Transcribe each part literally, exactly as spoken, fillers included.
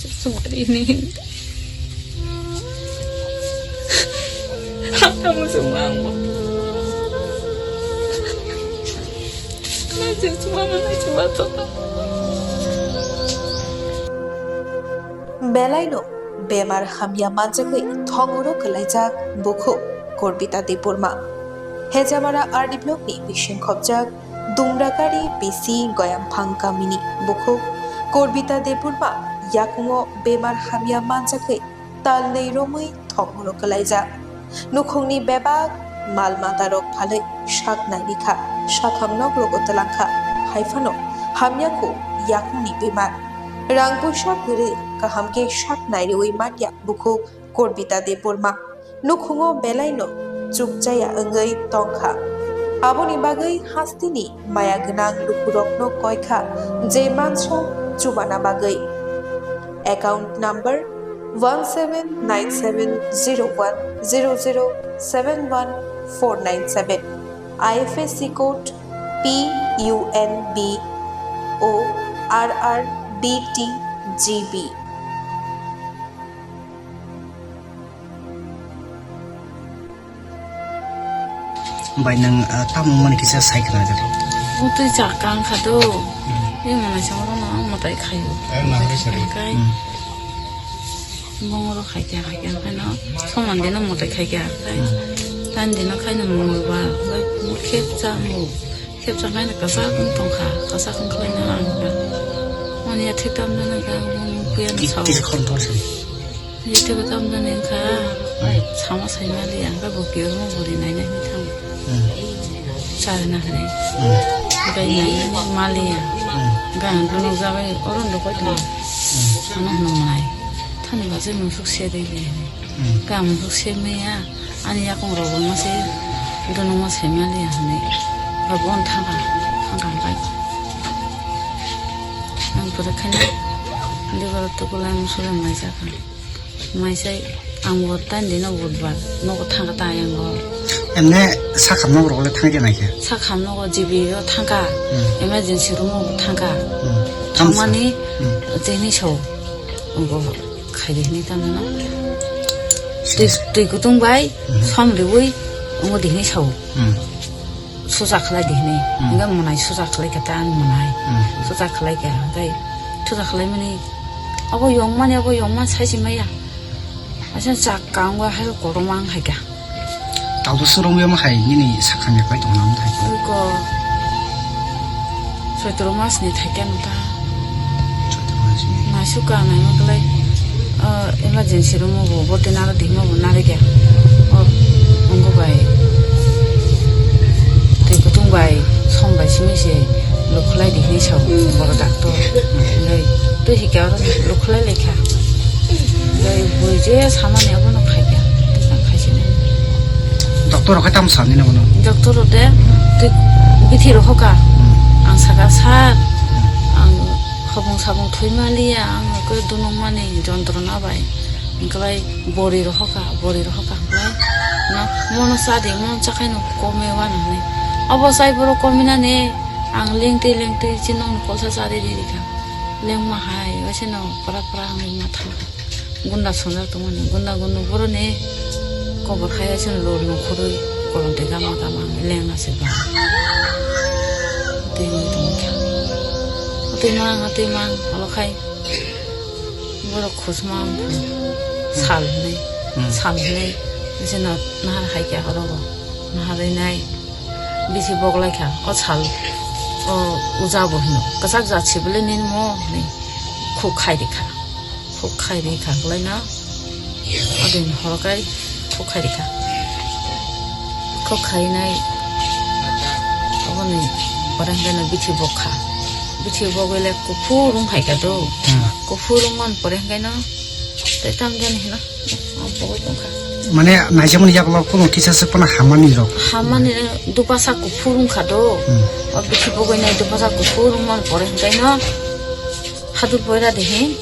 Sumari ni. Hata musu mango. Nasi sumama nasi mato. Belaino bemar hamya manjagwi thongoro kwlaijak bukhuk Korbita Debbarma. Hejamara R D blockni bising khopjak Dumrakari B C Goyamphang kamini bukhuk Korbita Debbarma yakungo bemar hamya manjagwi talnwi romwi thongoro kwlaijak. Nukhungni bebak mal matarok phalwi sak nairikha, satham nogrogo twlangkha, haiphano hamya kho yakungni bemar. Rang puisa kwrwi kaham khe sak nairwi manya bukhuk Korbita Debbarma. Nukhungo belaino chukchaya wngwi tongkha. Aboni bagwi hasteni maya gwnang lukurokno koikha je mansa chubana bagwi. Account number one seven nine seven zero one zero zero seven one four nine seven, I F S C code P U N B O R R B T G B. Bai nang, ah, tamo mani kisa sai khna jalo. Mutui cha kang kha do. Hmm. Ni mana sa ro na mutai khayo. Ai na hai sari. Kai. Hmm. Bongoro khai kya khai kya khai no. Soman dino mutai khai kya khai. Hmm. Tan dino khai no mo ba. Mo khep cha mo. Khep cha khai no kasa kun tong kha. Kasa kun khai no ang kha. Mani ya thik tam na na ga mo kuya no sao. Kisa khon tor sari. Yateba tamjani wngkha, hmm, sama saimaliya, hwnkhe bo kiyorma buri naina hinwi thango. Hmm. Charina hinwi. Hmm. Hwnkhe nainani maliya. Hmm. Hwnkhe ang dunukjagwi oro nukoi tongo. Hmm. Ano hwnwi nai. Thani bachai musuk se de le hinwi. Hmm. Hwnkhe ang musuk se maya, ani yakung rok bo mase dunukma saimaliya hinwi. Hwnkhe bono thangkha, thangkha hwnkhe. Ang pura khaina, diboro tukulai musulo naijakha. Maisai ang bo tandino budbar nogo thangkha ta ayang go. Emne sakham nogo rok le thangkhe naikhe? Sakham nogo G B o thangkha, hmm, emergency room o thangkha. Hmm. Thangmani, hmm, tini sao bo khaidi hinwi tamo na. Twi, twi kutung bai, hmm, som riwi omo dihini sao. Hmm. Suja khlai di hinwi. Hmm. Hwnkhe mwnai suja khlai kha ta ani mwnai. Hmm. Suja khlai kha, hwnkhe suja khlaimani abo yongmani, abo yongmani sai se maya. Asa chak kang o hai kotorma wng hai kha. Tabo swrwngwi omo hai nini sakham ya pai tongna omo thai. Oi ko. Soitoro mas ni thai khe ano ta. Soitoro mas ni. Naisuk ka naima kwlai, ah, emergency room o bo, bo tei naro dihima bo nari khe. O, ongo bai. Twi kutung bai, som bai simi se, lukhulai di hinwi sao, hmm, boro doctor. Nai, twi hika oro lukhulai lai kha. Nai, bui je samani abono khai kha. Twi khai sini. Doctor rok khe tamo sa nini bono? Doctor rok de, twi bithi rok hoka. Hmm. Ang saka, "Sir, hmm, ang habung sabung thwi maliya, ang khe dunuk mani jontrona bai." Hwnkhe bori rok hoka, bori rok hoka hwnkhe, "No, mono cha di, mono cha khai no kome wano," hinwi. Abo chai borok kominani, ang lengtwi lengtwi chini nokni kolsa cha riri rikha. Lengma hai, waisa no pra pra wngwi ma thangkha. Gunda songjak tongmani, gunda gunda boroni kobor hai se lor nongkhorwi kolom twi gama gama lengna se ba. Twi wngwi tongkha. Twi mang, twi mang, olo khai borok khosma sal hinwi, hmm, sal hinwi, se no nahar hai kha oro bo. Nahar rinai. Bisi boglai kha, o sal, o uja bo hino, "Kwchak jat sibole nini mo?" hinwi khuk khai rikha, khuk khai rikha, bwlai no o din horo kai khuk khai rikha, khuk khai nai oboni pore hwnkhe no bithi bokha, bithi bogwi le kuphur wng hai kha do, hmm, kuphur wng mani pore hwnkhe no tei tam jani hino. Mane naijakmani yagulo kuno kisa se pono hamani rok. Hamani dupasa kuphur wngkha do. Hmm. O bithi bogwi nai dupasa kuphur wngmani pore hwnkhe no hadur poira de he.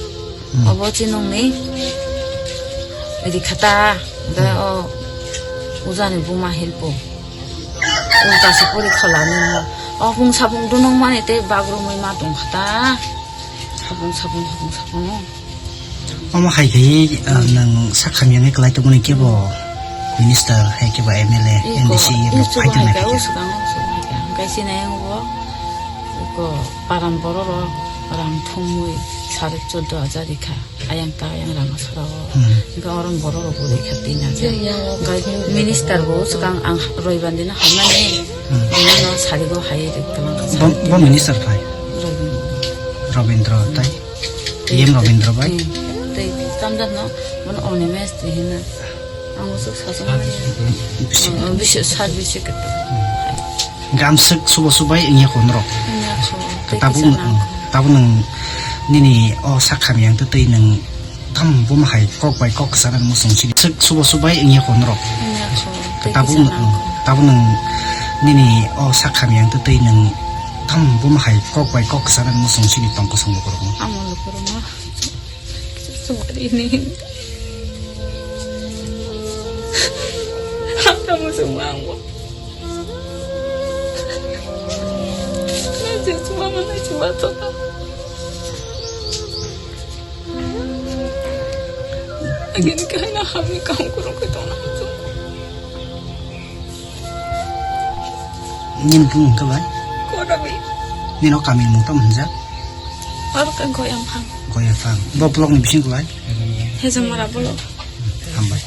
Hmm. Obo chinungni rikha ta, hwnkhe, hmm, o ujani buma helpo. Ulta se pori khalani mo. O hung sabung dunung mani tei bagrumwi ma tongkha ta. Sabung, sabung, sabung, sabung. Omo hai khe, ah, nwng sak hamya wngwi kwlai tongmani kebo minister hai kebo M L A, Iko, N D C rok iko phai tongna hai khe khe. Swkang, swkang hai khe. Hwnkhe sinai ang bo, iko param borok rok ram thumwi sare choddo hajar rikha. Ayang ta ayang rang sara o. Hmm. Hwnkhe oro borok rok bo rikha tin hajar. Hwnkhe minister bo swkang ang roibar dino hamani. Hmm. Ano sari go hai rik tong. Bo, bo minister phai? Robindra. Robindra tai? T M Robindra bai? Hmm. Tei tamjak no, bono Onimesh twi hino. Ang usuk sasang mani. Bisi. Oh, bisi, sar bisi keto. Gamsuk subo subai wngya kho norok. Wngya kho. Tei tabuk kisa nwng, nang kho. Tabuk nwng nini o sak hamya wngtwi twi nwng tam buma hai kok bai kok kwchana muchung sidi. Suk subo subai wngya kho norok. Wngya kho. Tei tabuk kisa nwng, nang kho. Tabuk nwng nini o sak hamya wngtwi twi nwng tam buma hai kok bai kok kwchana muchung sidi tong kwchang lukurokno. Amo lukurokno. Sorry, Nin. Ang kamu semua, Ambo. Nanti semua mana coba tuh. Lagi nikah, nah, kami kamu kurang ketemu langsung. Nini bumung wngkha bai? Kodabi. Nini o kami mung tamo hinjak? Aro khe Goyamphang. Goyamphang. Bo block ni bising kwlai? Hezamara block. Hambai.